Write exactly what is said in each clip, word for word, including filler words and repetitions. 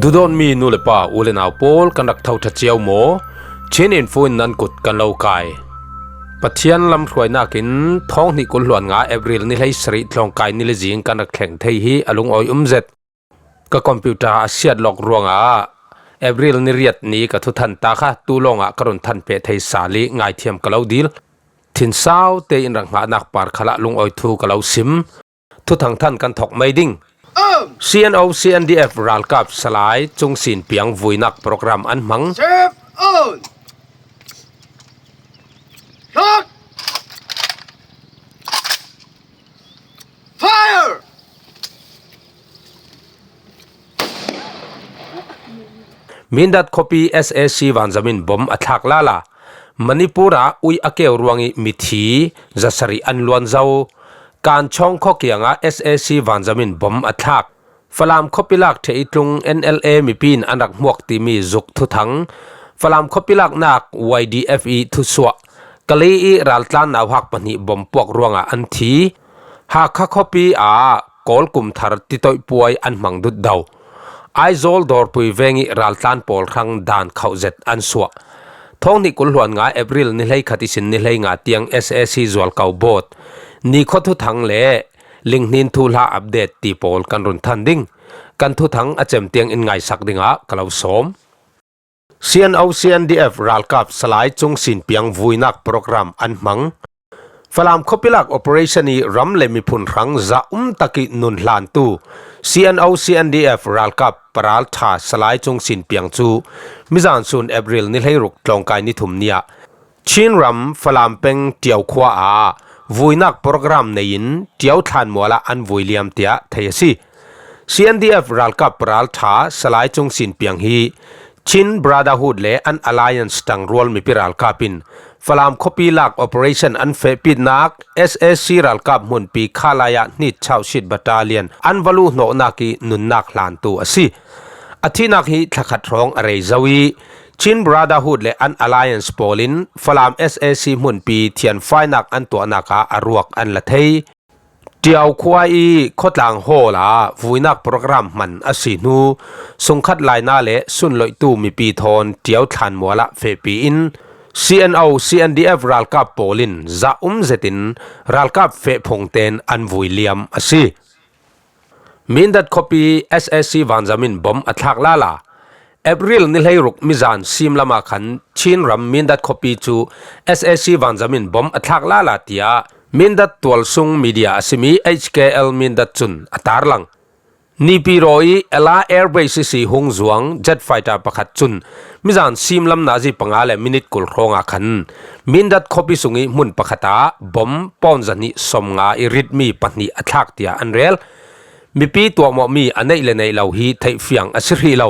Thu dawnmi nu le pa, u le nau pawl, kan rak tho ṭha cio maw? Chin Info in nan kut kan lo kai. Pathian lamhruainakin thawng hnih kul hluan nga April ni hleisarih tlawngkai ni le zing kan rak thleng thei hi a lungawi um zet. Ka computer a siat lawk ruangah April ni riat ni ka thuthan ta kha tu lawngah ka run than peh thei sal ih ngaithiam ka lo dil. Thinsaute in rak hngahnak par khalah lungawi thu ka lo sim. Thuthang than kan thawk mai ding. CNO CNDF ralkap Salai Cung Sin Piang vuinak program an hmang. Serve on! Shot! Fire! Mindat khuapi SAC vanzam in bom a thlak lala. Manipur ah ui a keu ruangih mithi zasarih an luan zo. Kanchawng khuakiangah SAC vanzam in bom a thlak. Falam khuapi lak ṭheh ih tlung NLA mipi in an rak hmuak timi zuk thuthang. Falam khuapi laknak YDF ih thusuah. Kali ih raltlan nauhak pahnih bom puak ruangah an thi. Hakha khuapi ah Kawl kum thar titoih puai an hmang dutdo. Aizawl Dawrpui vengih raltlan pawl hrang dan khauh zet an suah. Thawng hnih kul hluan nga April ni hleikhat ihsin ni hleinga tiang SAC zualko bawt, nikhua thuthang le linghnin thuhla update ti pawl kan run than ding. Kan thuthang a cem tiang in ngaisak dingah ka lo sawm. CNO CNDF ralkap Salai Cung Sin Piang vuinak program an hmang. Falam khuapi lak operation ih ram le miphun hrang zaum takih nun hlantu CNO CNDF ralkap paralṭha Salai Cung Sin Piang cu mizan sun April ni hleiruk tlawngkai ni thum ni ah Chin ram Falam peng Ṭiau khua ah vuinak program nei in Ṭiau thlanmual ah an vui liam tiah thei a si. CNDF ralkap paralṭha Salai Cung Sin Piang hi Chin Brotherhood le an Alliance ṭangrual mipi ralkap in Falam khuapi lak operation an fehpitnak SAC ralkap hmunpi Khalaya hnit chauhsit battalion an va luh hnawhnak ih nunnak hlantu a si. A thihnak hi thlakhat hrawng a rei zo ih Chin Brotherhood le an Alliance pawl in Falam SAC hmunpi thianfainak an tuahnak ah a ruak an la thei. Ṭiau khua ih khuatlang hawl ah vuinak program hman a si hnu sungkhat laina le sunloihtu mipi thawn Ṭiau thlanmual ah fehpi in CNO CNDF ralkap pawl in zaum zetin ralkap fehphung tein an vui liam a si. Mindat khuapi SAC vanzam in bom a thlak lala. April ni hleiruk mizan simlam ah khan Chin ram Mindat khuapi cu SAC vanzam in bom a thlak lala tiah Mindat tualsung media a simi HKL Mindat cun a tarlang. Nipiro ih Ella Air Base ihsi hung zuang jet fighter pakhat cun mizan simlam nazi panga le minit kul hrawngah khan Mindat khuapi sungih hmun pakhat ah bom pawn zahnih sawmnga ih ritmi pahnih a thlak tiah an rel. Mipi tuahmawhmi a neih le neih lo hi theihfiang a si hrih lo.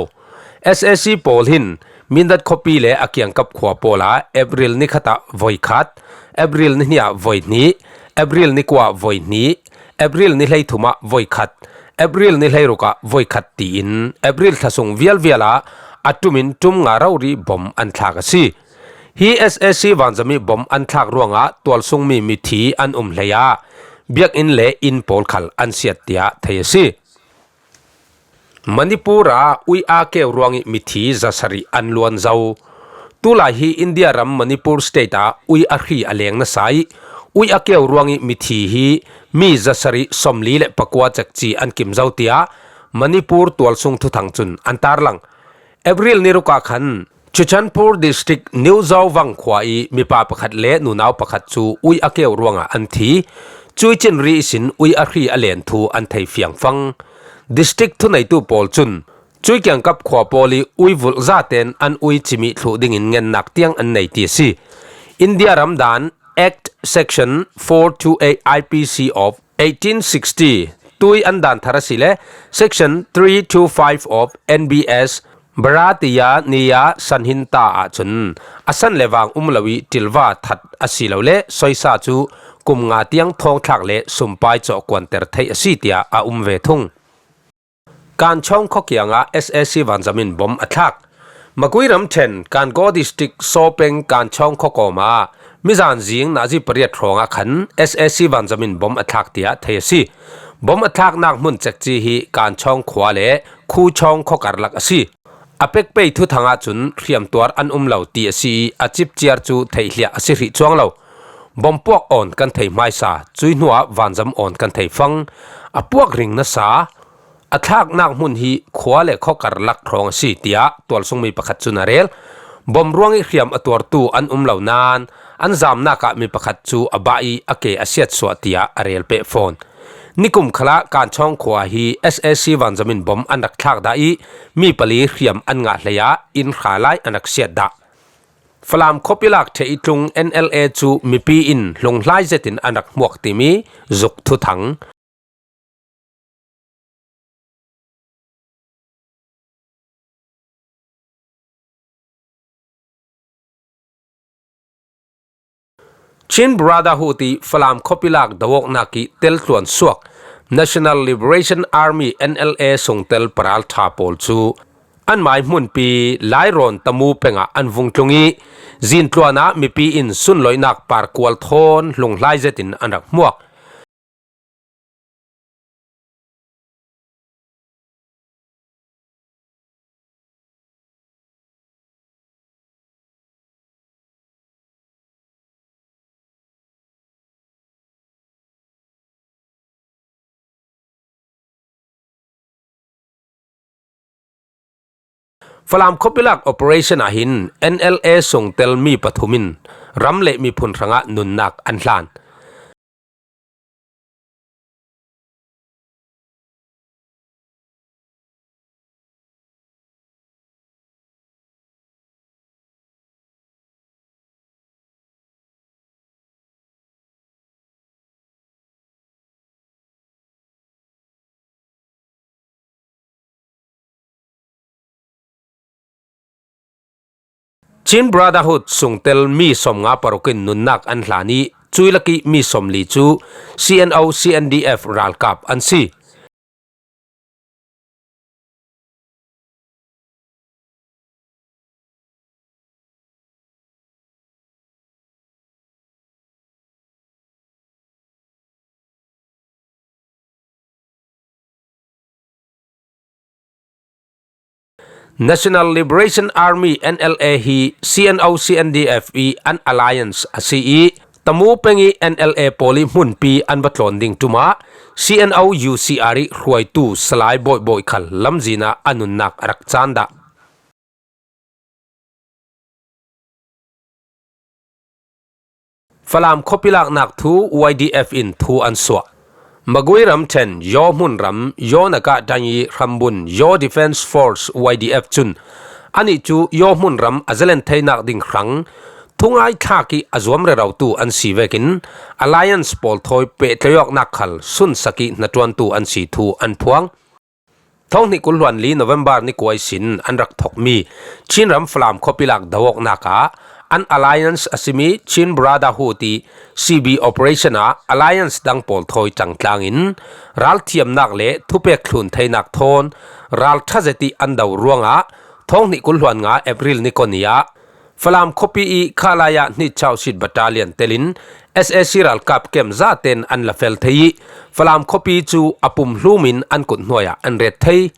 SAC pawl hin Mindat khuapi le a kiangkap khua pawl ah April ni khat ah voikhat, April ni hnih ah voihnih, April ni kua ah voihnih, April ni hleithum ah voikhat, April ni hleiruk ah voikhat tiin April thlasung vialvial ah a ṭum in ṭum nga rori bom an thlak a si. Hi SAC vanzam ih bom an thlak ruangah tualsungmi mithi an um hlei ah biakinn le inn pawl khal an siat tiah thei a si. Manipur ah ui a keu ruangih mithi zasarih an luan zo. Tulai hi India ram Manipur state ah ui a hri a leng nasa ih ui a keu ruangih mithi hi mi zasarih sawmli le pakua cekci an kim zo tiah Manipur tualsung thuthang cun an tarlang. April ni ruk ah khan Churachandpur District New Zawvang khua ih mipa pakhat le nunau pakhat cu ui a keu ruangah an thi. Cui cinri ihsin ui a hri a len thu an thei fiangfang. District thuneitu pawl cun cui kiangkap khua pawl ih ui vulh zaten an ui cimih thluh dingin ngennak tiang an nei ti a si. India ram dan Act Section four two eight IPC of eighteen sixty tui an dan thar a si le Section three two five of NBS Bharatiya Nyaya Sanhita ahcun a san le vang um lo ih ṭilva that a si lo le soisa cu kum nga tiang thawngthlak le sumpai cawhkuanter theih a si tiah a um ve thung. Kanchawng khuakiangah SAC vanzam in bom a thlak. Magway ramṭhen Kangaw District Sawpeng Kanchawng khuakawm ah mizan zing nazi pariat hrawngah khan SAC vanzam in bom a thlak tiah thei a si. Bom a thlaknak hmun cekci hi Kanchawng khua le Khuchawng khawkar lak a si. A pekpei thuthang ahcun hriamtuar an um lo ti a si i a cipciar cu theihliah a si hrih cuang lo. Bom puak awn kan thei hmaisa, cui hnuah vanzam awn kan thei fang. A puak ring nasa, a thlaknak hmun hi khua le khawkar lak hrawng a si, tiah tualsungmi pakhat cun a rel. Bom ruangih hriam a tuartu an um lo nain an zamnak ah mi pakhat cu a bah i a ke a siatsuah, tiah a rel peh fawn. Nikum khalah Kanchawng khua hi S A C vanzam in bom an rak thlak dah i mi pali hriam an ngah hlei ah inn hra lai an rak siat dah. Falam khuapi lak ṭheh i tlung N L A cu mipi in hlunghlai zetin an rak hmuak timi zuk thuthang. Chin Brotherhood i Falam khuapi lak do-awknak i teltluan suak National Liberation Army, N L A, sungtel paralṭha pawl cu anmai hmunpi Lairawn Tamu peng ah an vung tlung i zintluan ah mipi in sunloihnak parkual thawn hlunghlai zetin an rak hmuak. Falam khuapi lak operation ah hin N L A sungtel mi pathum in ram le miphun hrangah nunnak an hlan. Chin Brotherhood sungtel mi sawmnga paruk in nunnak an hlan i cui lakih mi sawmli cu C N O C N D F ralkap an si. National Liberation Army, N L A, hi C N O C N D F i an alliance a si i, Tamu peng i N L A pawl i hmunpi an va tlawn ding ṭum ah C N O U C R i hruaitu Salai Bawi Bawi khal lamzin ah a nunnak a rak caan dah. Falam khuapi laknak thu Y D F in thu an suah. Magui ramṭhen, Yaw hmunram, Yaw Naka Danyi hrambun, Yaw Defence Force, Y D F, cun anih cu Yaw hmunram a zalen theinak ding hrang thungai thlak i a zuam rerotu an si vekin alliance pawl thawi pehtlaihawknak khal sunsak i hnaṭuantu an si thu an phuang. Thonghnih kul hluan li November ni kua ihsin an rak thokmi Chinram Falam khuapi lak do-awknak ah an alliance a simi Chin Brotherhood i C B operation ah alliance dang pawl thawi ṭangtlang in ralthiamnak le thupek thlun theinak thawn ralṭha zet i an do ruangah thonghnih kul hluan nga April ni kua ni ah Falam khuapi i Khalaya hnitchausit battalion telin S A C ralkap kem zaten an la fel thei i Falam khuapi cu a pum hlum in an kut hnuai ah an ret thei.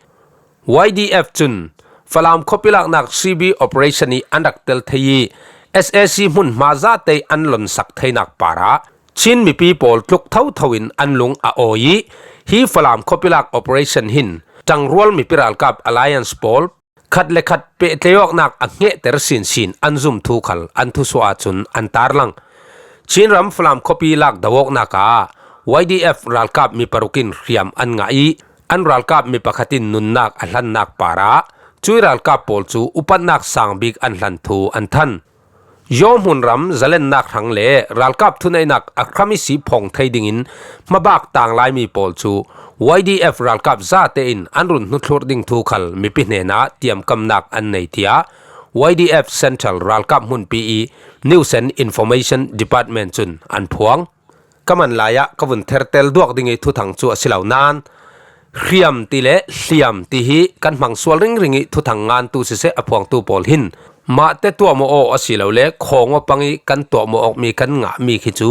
Y D F cun Falam khuapi laknak C B operation i an rak tel thei i S A C hmunhma zate an lonsak theinak parah Chin mipi pawl tluk thotho in an lung a awi i hi Falam khuapi lak operation hin ṭangrual mipi ralkap alliance pawl khat le khat pehtlaihawknak a hnehter sinsin an zum thu khal an thusuah ahcun an tarlang. Chinram Falam khuapi lak do-awknak ah Y D F ralkap mi paruk in hriam an ngah i an ralkap mi pakhat in nunnak a hlannak parah cui ralkap pawl cu upatnak sang bik an hlan thu an than. Yaw hmunram zalennak hrang le ralkap thuneihnak a hram ihsi phawng thei dingin hmabak tang laimi pawl cu Y D F ralkap zate in an run hnuthlur ding thu khal mipi hnenah tiamkamnak an nei, tiah Y D F Central ralkap hmunpi i News and Information Department cun an phuang. Ka man lai ah ka vun thertel duak ding i thuthang cu a si lo nain, hriam ti le hliam ti hi kan hmang sual ringring i thuthang ngantu siseh a phuangtu pawl hin mahte tuahmawh aw asilole khawng aw pang i kan tuahmawh awkmi kan ngahmi khi cu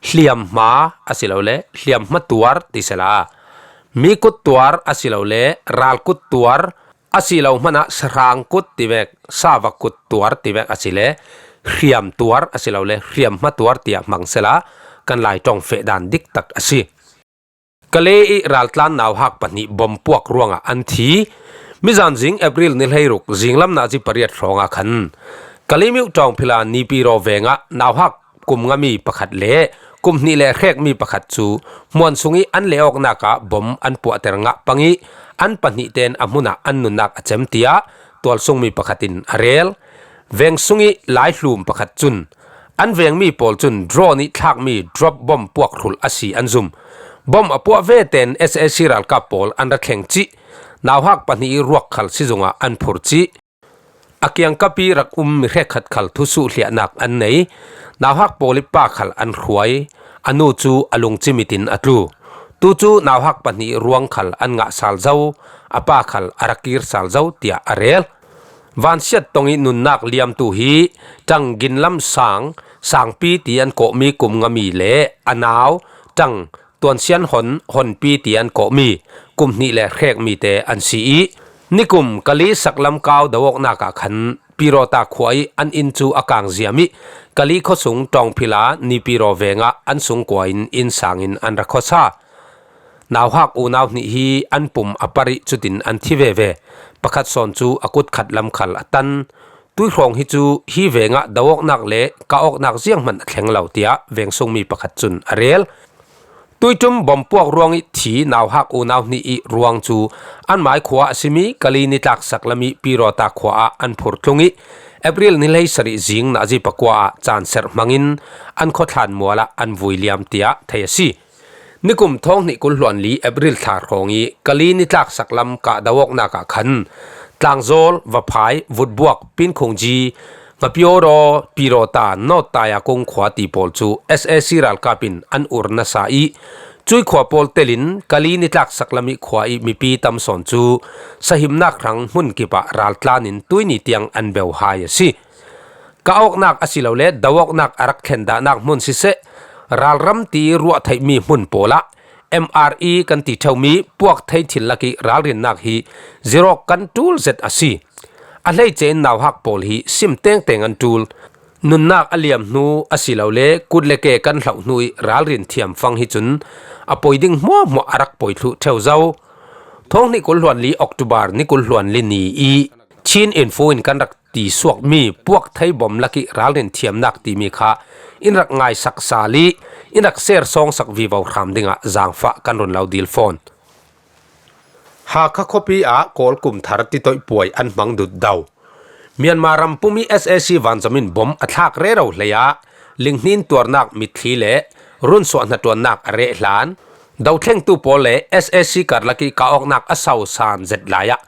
hliamhma asilole hliamhma tuar ti sehla Mi kut tuar a si lo le ral kut tuar a si lo hmana sahrang kut ti vek, sava kut tuar ti vek a si le hriam tuar a si lo le hriamhma tuar tia hmang sela kan Lai ṭawng feh dan dik tak a si. Kale i raltlan nauhak pahnih bom puak ruangah an thi. Mizan zing April ni hleiruk zinglam nazi pariat hrawngah khan Kale miuh ṭawngphila Nipiro vengah nauhak kum nga mi pakhat le kum hnih le hrek mi pakhat cu hmuan sungih an leh awknakah bom an puahter ngah pangih an pahnih ten a hmunah an nunnak a cem tiah tualsungmi pakhat in a rel. Veng sungih laihlum pakhat cun an vengmi pawl cun drone ih thlakmi drop bom puak hrulh a si an zum. Bom a puah veten S A C ralkap pawl an ra thleng cih, nauhak pahnih ih ruak khal sizungah an phur cih, a kiangkap ih rak um mi hrekkhat khal thusuh hliahnak an nei. Nauhak pawl ih pa khal an hruai. A nu cu a lungcim itin a tlu. Tu cu nauhak pahnih ruang khal an ngah sal zo, a pa khal a ra kir sal zo, tiah a rel. Vansiat tong ih nunnak liamtu hi Ṭang Ginlam Sang, Sangpi ti an kawhmi kum nga mi le a nau Ṭang Tuan Sian Hon, Honpi ti an kawhmi kum hnih le hrek mi te an si ih, nikum Kali saklam kau do awknak ah khan Pirota khua ih an inn cu a kang ziam ih, Kali khuasung Ṭawngphila Nipiro vengah an sungkua in inn sangin an ra khuasa. Nauhak unau hnih hi an pum a par ih cutin an thi veve. Pakhat sawn cu a kut khat lam khal a tan. Tuihrawng hi cu hi vengah do awknak le kah awknak zianghman a thleng lo, tiah vengsungmi pakhat cun a rel. Tuiṭum bom puak ruangih thi nauhak unau hnih ih ruang cu an mai khua a simi Kali nitlak saklam ih Pirota khua ah an phur tlung ih April ni hleisarih zing nazi pakua ah caan serh hmangin an khuathlan mual ah an vui liam, tiah thei a si. Nikum thawng hnih kul hluan li April thla hrawng ih Kali nitlak saklam kah do awknak ah khan Tlangzawl, Vaphai, Vutbuak, Pinkhungji, Ngapiawraw, Pirota, North Tayakung khua ti pawl cu S A C ralkap in an ur nasa ih, cui khua pawl telin Kali nitlak saklam ih khua ih mipi tam sawn cu sahimnak hrang hmun kip ah raltlan in tuini tiang an beu hai a si. Kah awknak a si lo le do awknak a rak thlen dahnak hmun siseh, ralram ti ruah theihmi hmun pawl ah M R E kan ti ṭheumi puak thei thil lakih ralrinnak hi zirawk kan ṭul zet a si. A hleice in nauhak pawl hi sim tengteng an ṭul. Nunnak a liam hnu a si lo le kut le ke kan hloh hnu ih ralrin thiam fang hi cun a poi ding hmuahhmuah a rak poi thluh ṭheu zo. Thawng hnih kul hluan li October ni kul hluan li ni ih Chin Info in kan rak ti suakmi puak thei bom lakih ralrin thiamnak timi kha in rak ngaisak sal ih in rak ser sawngsak vivo hram dingah zaangfah kan run lo dil fawn. Hakha khuapi ah Kawl kum thar titoih puai an hmang dut do. Myanmar ram pum ih S A C vanzam in bom a thlak rero hlei ah linghnin tuarnak mitthli le runsuah hnaṭuannak a reh hlan. Dothlengtu pawl le S A C karlak ih kah awknak a sausan zet lai ah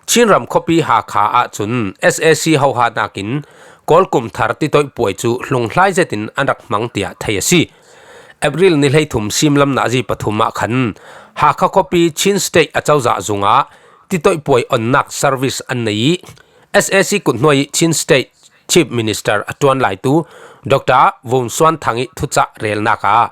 Chin ram khuapi Hakha ah cun S A C hohanak in Kawl kum thar titoih puai cu hlunghlai zetin an rak hmang tiah thei a si. April ni hleithum simlam nazi pathum ah khan Hakha khuapi Chin State acozah zungah titoih puai onnak service an nei ih S A C kuthnuai ih Chin State Chief Minister a ṭuan laitu Doctor Vun Suan Thang ih thucah relnak ah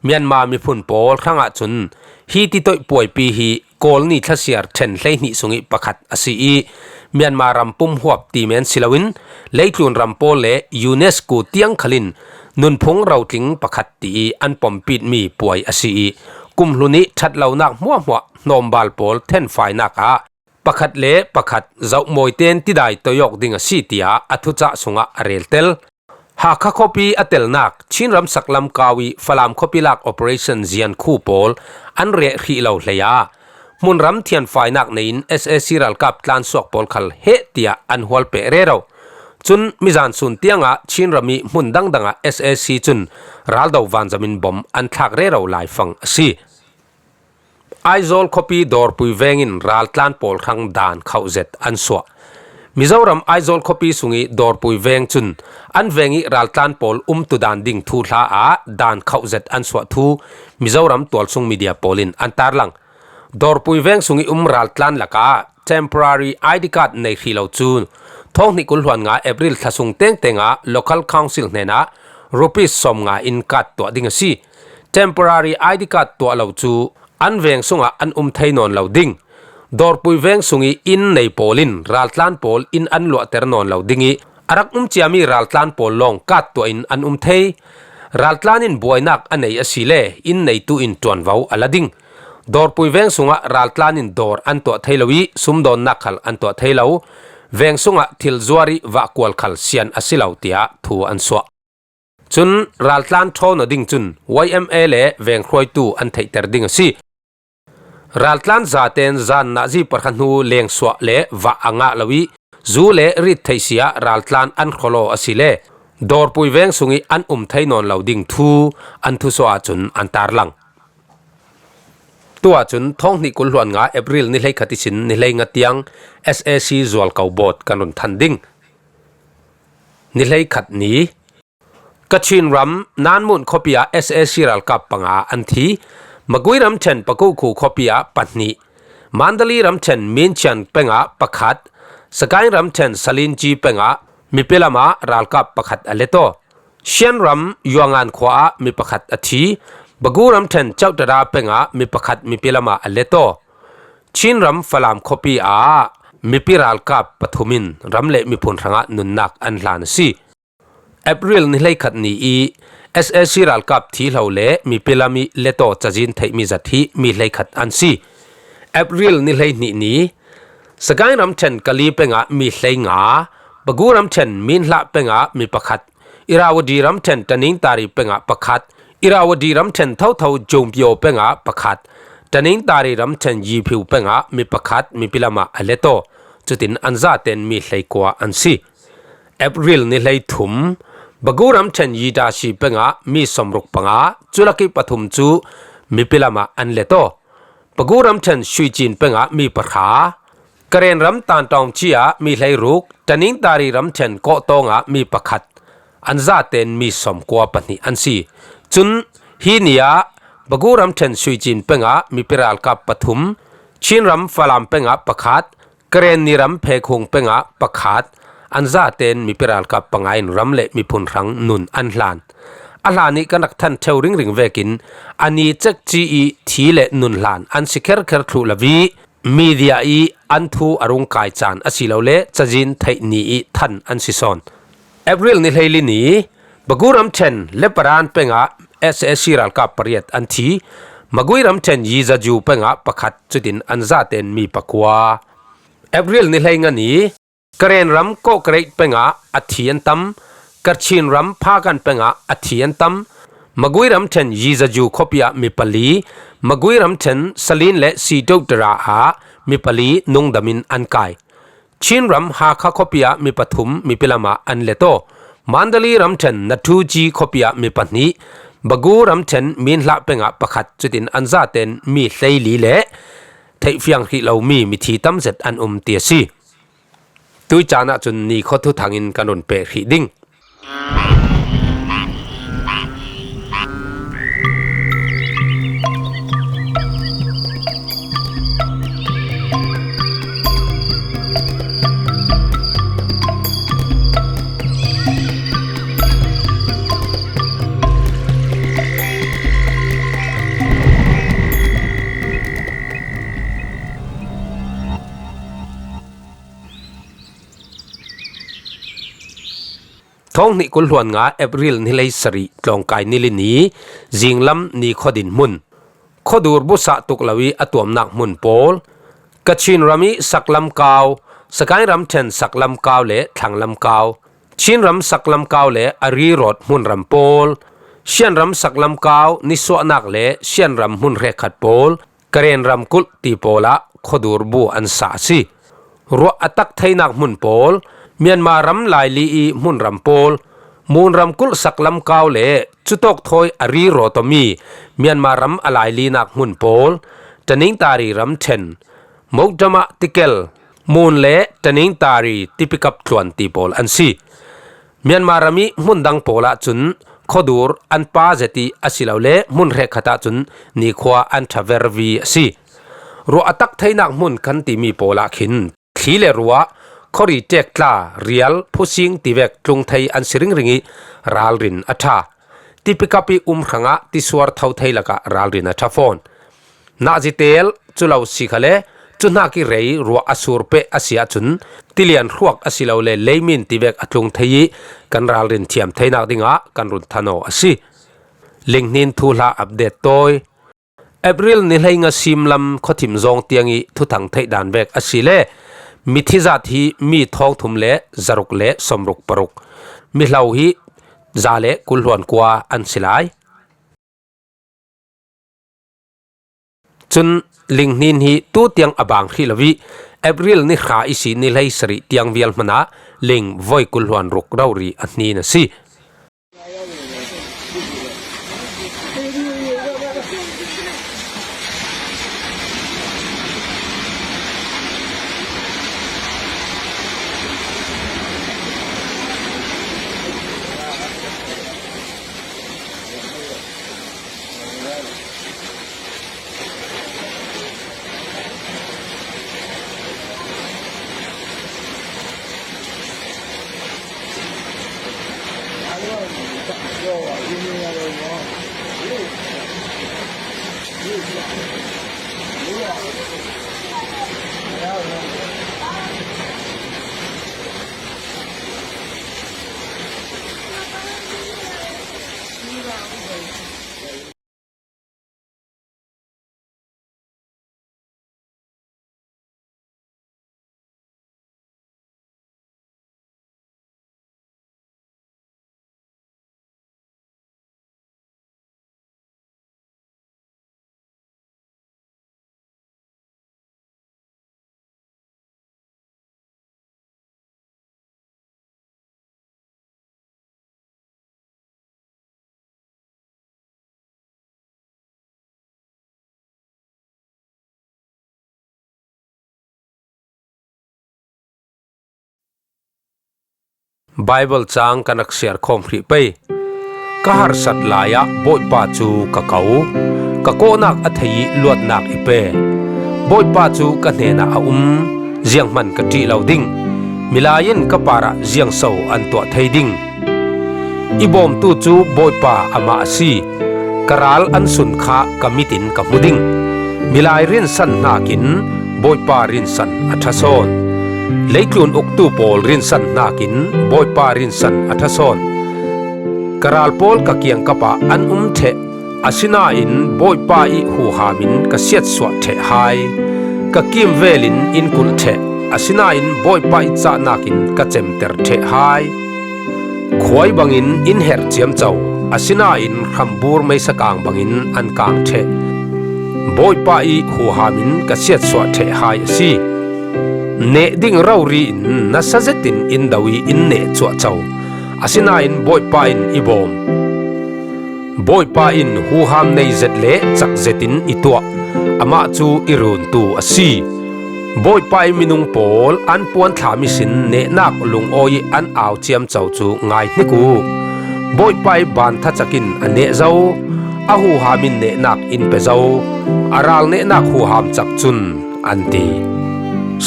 Myanmar miphun pawl hrangah cun hi titoih puaipi hi Kawl ni thlasiar ṭhen hleihnih sungih pakhat a si ih Myanmar ram pum huap ti men si loin leitlun ram pawl le UNESCO tiang khalin nunphung rotling pakhat ti ih an pompitmi puai a si ih kum hlun ih ṭhatlonak hmuahhmuah hnawmbal pawl thenfainak ah pakhat le pakhat zohmawi tein tidai toiawk ding a si, tiah a thucah sungah a reltel. Hakha khuapi a telnak Chin ram saklam kau ih Falam khuapi lak Operation Ziankhu pawl an reh hrih lo hlei ah hmunram thianfainak nei in S A C ralkap tlansuak pawl khal heh tiah an hualpeh rero. Cun mizan sun tiangah Chin ram ih hmun dangdangah S A C cun raldo vanzam in bom an thlak rero laifang a si. Aizawl khuapi Dawrpui veng in raltlan pawl hrang daan khauh zet an suah. Mizoram Aizawl khuapi sungih Dawrpui veng cun an veng ih raltlan pawl umtu daan ding thuhla ah daan khauh zet an suah thu Mizoram tualsung media pawl in an tarlang. Dawrpui veng sungih um raltlan lakah temporary I D card nei hrih lo cu thawng hnih kul hluan nga April thla sung tengteng ah local council hnenah rupees sawm nga in card tuah ding a si. Temporary I D card tuah lo cu an veng sungah an um thei nawn lo ding. Dawrpui veng sung ih inn nei pawl in raltlan pawl inn an luahter nawn lo ding ih, a rak um ciami raltlan pawl lawng kattuah in an um thei. Raltlan in buainak a nei asile inn neitu in ṭuanvo a la ding. Dawrpui veng sungah raltlan in dawr an tuah thei lo ih, sumdawnnak khal an tuah thei lo. Veng sungah thil zuar ih vahkual khal sian a si lo, tiah thu an suah. Cun raltlan ṭhawn aw ding cun Y M A le venghruaitu an theihter ding a si. Raltlan zaten zan nazi pahra hnu lengsuah le vah a ngah lo ih, zu le rit theih si ah raltlan an hrawl aw asile, Dawrpui veng sung ih an um thei nawn lo ding thu an thusuah ahcun an tarlang. Tu ahcun thawng hnih kul hluan nga April ni hleikhat ihsin ni hleinga tiang S A C zualko bawt kan run than ding. Ni hleikhat ni. Kachin ram Nanmun khuapi ah S A C ralkap panga an thi. Magui ramṭhen Pakukhu khuapi ah pahnih, Mandali ramṭhen Minchian pengah pakhat, Sagaing ramṭhen Salinci pengah mipi lamah ralkap pakhat a let aw. Shan ram Yuangan khua ah mi pakhat a thi. Bagu ramṭhen Chauhtara pengah mi pakhat mipi lamah a let aw. Chin ram Falam khuapi ah mipi ralkap pathum in ram le miphun hrangah nunnak an hlan a si. April ni hleikhat ni ih S A C ralkap thihlo le mipi lam ih let aw cazin theihmi zat hi mi hleikhat an si. April ni hleihnih ni, Sagaing ramṭhen Kali pengah mi hleinga, Bagu ramṭhen Minhlah pengah mi pakhat, Irrawaddy ramṭhen Tanintari pengah pakhat, Irrawaddy ramṭhen thotho Jompiaw pengah pakhat, Tanintari ramṭhen Yiphiu pengah mi pakhat mipi lamah a let aw. Cutin an zaten mi hleikua an si. April ni hleithum, Bagu ramṭhen Yidasi pengah mi sawmruk panga, culakih pathum cu mipi lamah an let aw. Bagu ramṭhen Shuicin pengah mi pahra, Karen ram Tantawngci ah mi hleiruk, Tanintari ramṭhen Kawhtawng ah mi pakhat, an zaten mi sawmkua pahnih an si. Cun hi ni ah Bagu ramṭhen Shuicin pengah mipi ralkap pathum, Chin ram Falam pengah pakhat, Karen ni ram Phekhung pengah pakhat, an zaten mipi ralkap panga in ram le miphun hrang nun an hlan. A hlan ih kan rak than ṭheu ringring vekin a ni cekci ih thi le nun hlan an si kherkher thluh lo ih, media ih an thu a rung kai caan asilole cazin theih ni ih than an si sawn. April ni hleili ni, Bagu ramṭhen Leparan pengah S A C ralkap pariat an thi. Magui ramṭhen Yizaju pengah pakhat, cutin an zaten mi pakua. April ni hleinga ni, Karen ram Kawhkareit pengah a thi an tam, Kachin ram Phakan pengah a thi an tam. Magui ramṭhen Yizaju khuapi ah mi pali, Magui ramṭhen Salin le Sidotara ah mi pali nungdam in an kai. Chin ram Hakha khuapi ah mi pathum mipi lamah an let aw. Mandali ramṭhen Nathuji khuapi ah mi pahnih, Bagu ramṭhen Minhlah pengah pakhat, cutin an zaten mi hleili le theihfiang hrih lomi mithi tam zet an um ti a si. Tui caan ahcun nikhua thuthang in kan run peh hrih ding. Thawng hnih kul hluan nga April ni hlei sarih tlawngkai ni li ni, zinglam ni khuadin hmun. Khuadur busah tuk lo ih a tuamnak hmun pawl. Kachin ram ih saklamkau, Sagaing ramṭhen saklamkau le thlanglamkau, Chin ram saklamkau le a rirawt hmunram pawl, Sian ram saklamkau nisuahnak le Sian ram hmun hrekkhat pawl, Karen ramkulh ti pawl ah khuadur bu an sa a si. Ruah a tak theinak hmun pawl, Myanmar ram laili ih hmunram pawl, Mun ramkulh saklamkau le cutawk thawi a rirawt awmi Myanmar ram a lailinak hmun pawl, Taningtari ramṭhen, Mokdama tikel, Mun le Taningtari tipikap tluan ti pawl an si. Myanmar ram ih hmun dang pawl ahcun khuadur an pa zet ih asilole hmun hrekkhat ahcun nikhua an ṭha vervi a si. Ruah a tak theinak hmun kan timi pawl ah khin thli le ruah, khuari ṭektla, rial, phusing tivek tlung thei an si ringring ih ralrin a ṭha. Tipikap ih um hrangah tisuar tho thei lakah ralrin a ṭha fawn. Nahzitel cu lo si khale, cu hnak i rei ruah a sur peh a si ahcun, tilian hruak a si lo le leimin tivek a tlung thei i kan ralrin thiam theinak dingah kan run than aw a si. Linghnin thuhla update tawi. April ni hleinga simlam khuathim zawng tiang i thuthang theih dan vek a si le, mithi zat hi mi thawngthum le zaruk le sawmruk paruk, mihlo hi za le kul hluan kua an si lai. Cun linghnin hi tu tiang a bang hrih lo i, April ni hra i si ni hlei sarih tiang vial hmanah ling voi kul hluan ruk rori a hnin a si. Baibal caang kan rak siar khawm hrih pei. Ka harsat lai ah Bawipa cu ka ko, ka kawhnak a thei i luatnak i pe. Bawipa cu ka hnenah a um, zianghman ka ṭih lo ding. Milai in ka parah ziangso an tuah thei ding? I bawmtu cu Bawipa amah a si. Ka ral an sun kha ka mit in ka hmu ding. Milai rinsan hnakin Bawipa rinsan a ṭha sawn. Leitlun uktu pawl rinsan hnakin Bawipa rinsan a ṭha sawn. Ka ral pawl ka kiangkap ah an um ṭheh, asinain Bawipa i huham in ka siatsuah ṭheh hai. Ka kimvel in in kulh ṭheh, asinain Bawipa i cahnak in ka cemter ṭheh hai. Khuai bangin in herh ciamco, asinain hrambur meisakang bangin an kang ṭheh. Bawipa i huham in ka siatsuah ṭheh hai a si. Neh ding rori in nasa zetin in do i in neh cuahco, asinain Bawipa in i bawm. Bawipa in huham nei zet le cak zetin i tuah, amah cu i runtu a si. Bawipa i minung pawl an puanthlam ihsin nehnak lungawi i an au ciamco cu ngai hnik u. Bawipa i ban thacak in a neh zo, a huham in nehnak in pe zo, a ral nehnak huham cak cun an ti.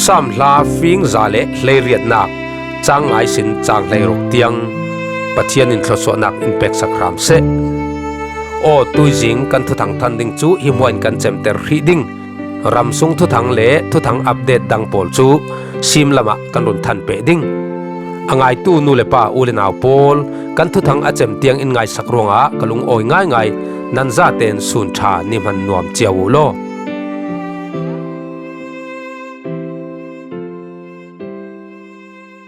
Saam hla fing za le hleiriatnak, cang nga ihsin cang hleiruk tiang Pathian in thluasuahnak in peksak hram seh. Aw, tuizing kan thuthang than ding cu hi hmuah in kan cemter hrih ding. Ramsung thuthang le thuthang update dang pawl cu simlam ah kan run than peh ding. A ngaitu nu le pa, u le nau pawl, kan thuthang a cem tiang in ngaisak ruangah ka lungawi ngaingai. Nan zaten sun ṭha ni hman nuam cio u law.